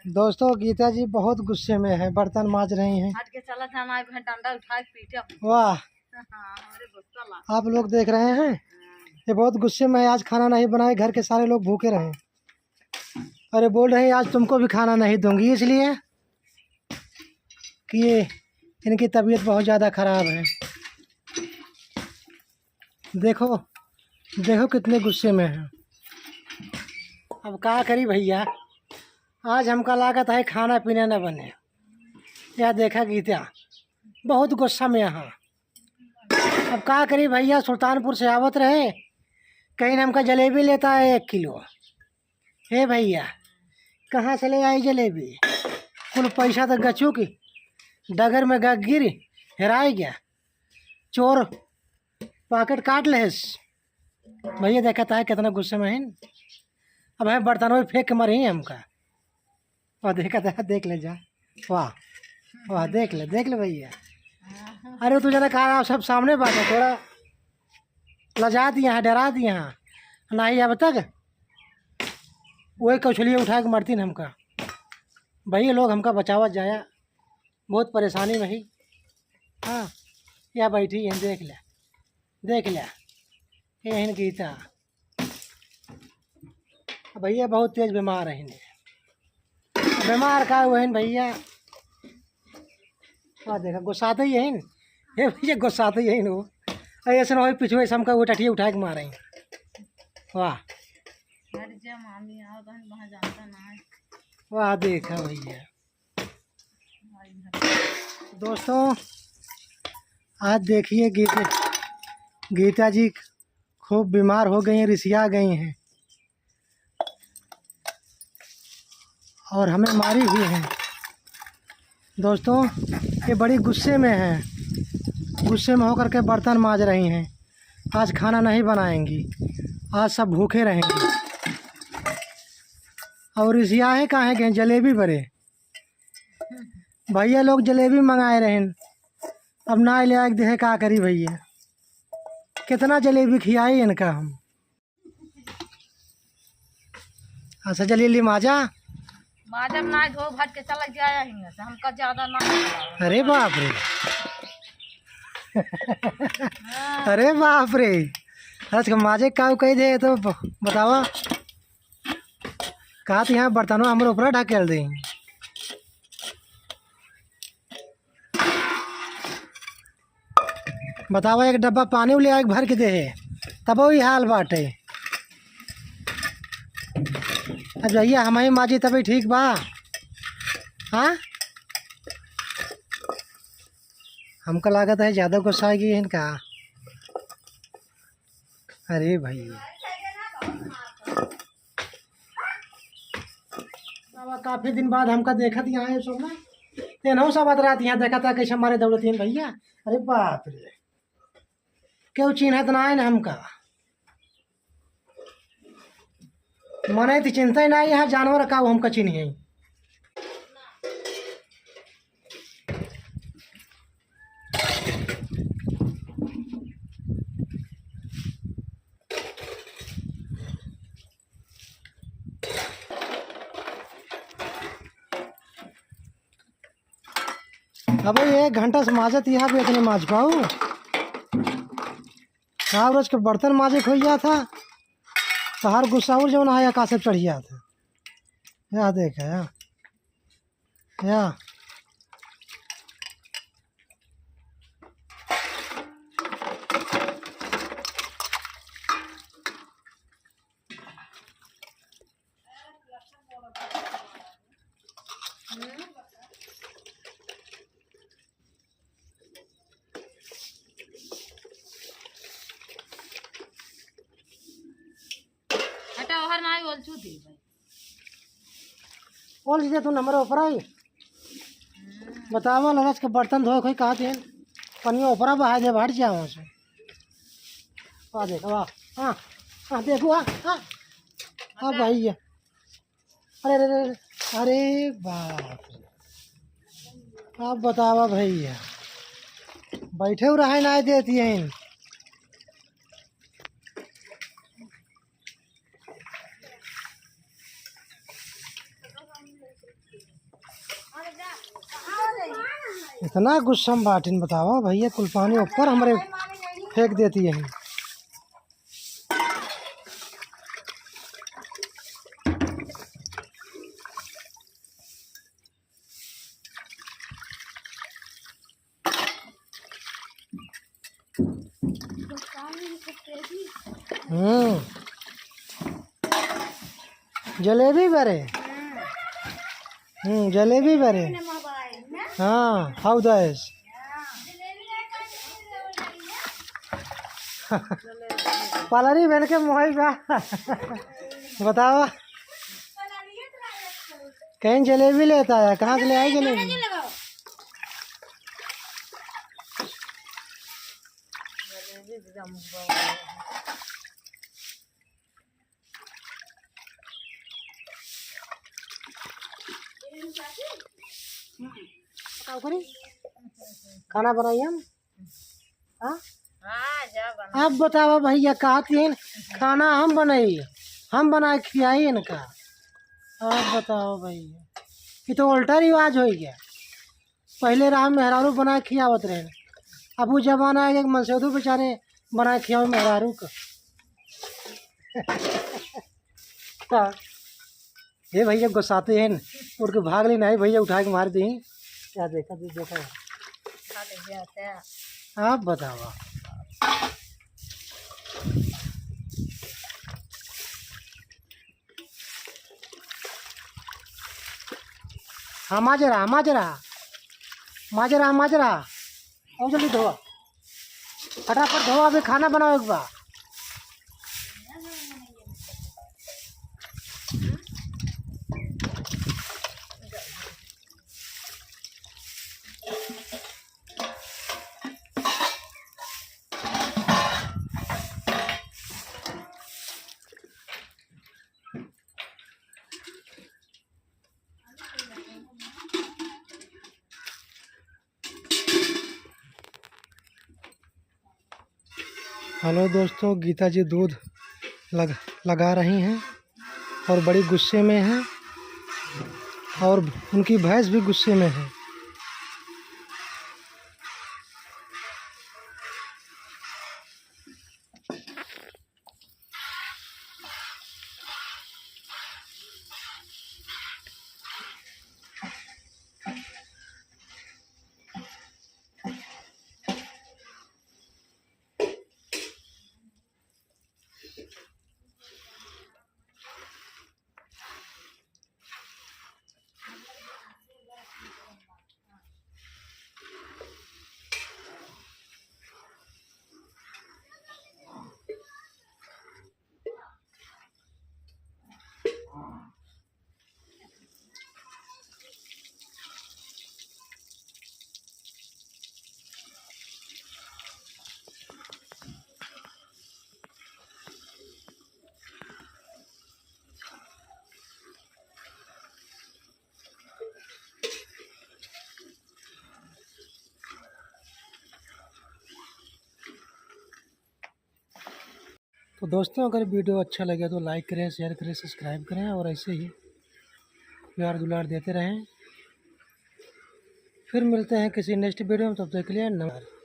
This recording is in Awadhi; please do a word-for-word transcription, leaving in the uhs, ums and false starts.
दोस्तों, गीता जी बहुत गुस्से में है, बर्तन माज रही हैं। हट के चला जाना है, डंडा उठा के पीटे। वाह। हाँ, हमरे गुस्सा ला। आप लोग देख रहे हैं, हाँ। ये बहुत गुस्से में है, आज खाना नहीं बनाए, घर के सारे लोग भूखे रहे। अरे बोल रहे हैं, आज तुमको भी खाना नहीं दूंगी, इसलिए कि ये, इनकी तबीयत बहुत ज़्यादा ख़राब है। देखो, देखो कितने गुस्से में हैं। अब का करी भइया, आज हमका लागत है खाना पीना न बने। या देखा गीता, बहुत गुस्सा में यहाँ। अब का करी भइया, सुल्तानपुर से आवत रहे, कहिन हमका जलेबी लेता है एक किलो। हे भइया, कहाँ से ले आई जलेबी? कुल पैसा तो गचुक डगर में ग-, गिर हेराय गया। चोर पाकेट काट लेस। भइया देखत है कितना गुस्से में हइन। अब है बर्तनवा फेंक के मारी हमका। और देखत है, देख ले जा। वाह, वाह, देख ले, देख ले भइया। अरे तू जना कहा, आप सब सामने बाटे, थोड़ा लजा दिया है, डरा दिया है। नहीं अब तक वही कौशलिया उठा के मारतीन हमका। भइया लोग हमका बचावत जाया, बहुत परेशानी में ही। हाँ, या बैठी हैं, देख ले, देख ले, ये हइन गीता। भइया बहुत तेज बीमार है, बीमार का हुआ है भइया। वाह, देखा, गुस्साते ही है। हे भइया, गुस्साते ही है वो। अरे, ऐसे ना हो, पीछे से हमका वो टटिया उठा के मारे हैं। वाह। हट जा मामी, आओ तो हम वहाँ जानता ना है। वाह, देखा भइया। दोस्तों, आज देखिए, गीता, गीता जी खूब बीमार हो गई हैं, रिसिया गई हैं। और हमें मारी भी हैं। दोस्तों, ये बड़ी गुस्से में हैं, गुस्से में होकर के बर्तन माज रही हैं। आज खाना नहीं बनाएंगी, आज सब भूखे रहेंगे। और रिसियाए काहे गए? जलेबी बरे। भइया लोग जलेबी मंगाए रहेन, अब ना ले आए देहे, का करी भइया, कितना जलेबी खियाई इनका हम। अच्छा, जलेबी माजा। माजा ना धो, भट के चला जाया ही है, हमका ज्यादा ना। अरे बाप रे। हाँ। अरे बाप रे। अच्छा, माजे का कह दे तो ब-, बतावा। कहा तो यहाँ बर्तनवा हमरे ऊपर ढकेल दे। बतावा, एक डब्बा पानी ले आए भर के देहे, तब वही हाल बाटे। अब भइया, हम ही माजी तभी ठीक बा। हाँ, हमका लागत है ज्यादा गुस्सा आ गई इनका। अरे भइया, बाबा, काफी दिन बाद हमका देखत यहाँ है सब ना, तेनहु सब अतरात यहाँ देखत है, कैसे मारे दौड़त हैं भइया। अरे बाप रे, केहू चिन्हत ना है ना हमका, मने तो चिन्हते ना है यहाँ जानवर का, वो हमका चिन्ह है। अब एक घंटा से माजत यहाँ भी इतने माज पाऊ। साहब रोज के बर्तन माजे खोइया था, तो हर गुस्सा और जौन आया का से चढ़िया था। या देख, या, या। हटा, ओहर ना आई, ओलचू दे भाई। ओल दे तू नंबर ऊपर आई। बतावा, ललच के बर्तन धोए कोई कहा थे, पनिया ऊपरा बहा दे, हट जाओ से। आ देख, वाह, हाँ, हाँ, देखो, हाँ, हाँ, हाँ, भाई, ये। अरे, अरे, अरे, अरे, बाप रे। अब बतावा भइया, बैठे हुए रहे ना देती हैं। इतना गुस्सा में बाटिन, बतावा भइया, कुल पानी ऊपर हमरे फेंक देती है। हम्म। जलेबी बरे। हम्म, जलेबी बरे। हाँ, हाउ दस। पलरी बन के मोहई बा। बतावा। कहीं जलेबी लेता है, कहाँ से ले आई जलेबी? खाना बनाई हम? हाँ? हाँ, जा बना। अब बतावा भइया, कहत हैं खाना हम बनाई, हम बनाए खियाई इनका। अब बतावा भइया, ये तो उल्टा रिवाज होइ गया। पहिले रहा मेहरारू बनाए खियावत रहे, अब उ जमाना आ गया कि मनसेधू बेचारे बनाए खियावे मेहरारू का। हाँ। हे भइया, गुस्साते हैं, उठ के भाग लेना है भइया, उठा के मार दी। क्या देखा, तू देखा है? आप बतावा। हाँ, माजरा, माजरा, माजरा, माजरा। आओ जल्दी धोवा, फटाफट धोवा, अभी खाना बनावे के बा। हेलो दोस्तों, गीता जी दूध लग, लगा रही हैं और बड़ी गुस्से में हैं और उनकी भैंस भी गुस्से में है। तो दोस्तों, अगर वीडियो अच्छा लगे तो लाइक करें, शेयर करें, सब्सक्राइब करें और ऐसे ही प्यार दुलार देते रहें। फिर मिलते हैं किसी नेक्स्ट वीडियो में, तब तक के लिए नमस्कार।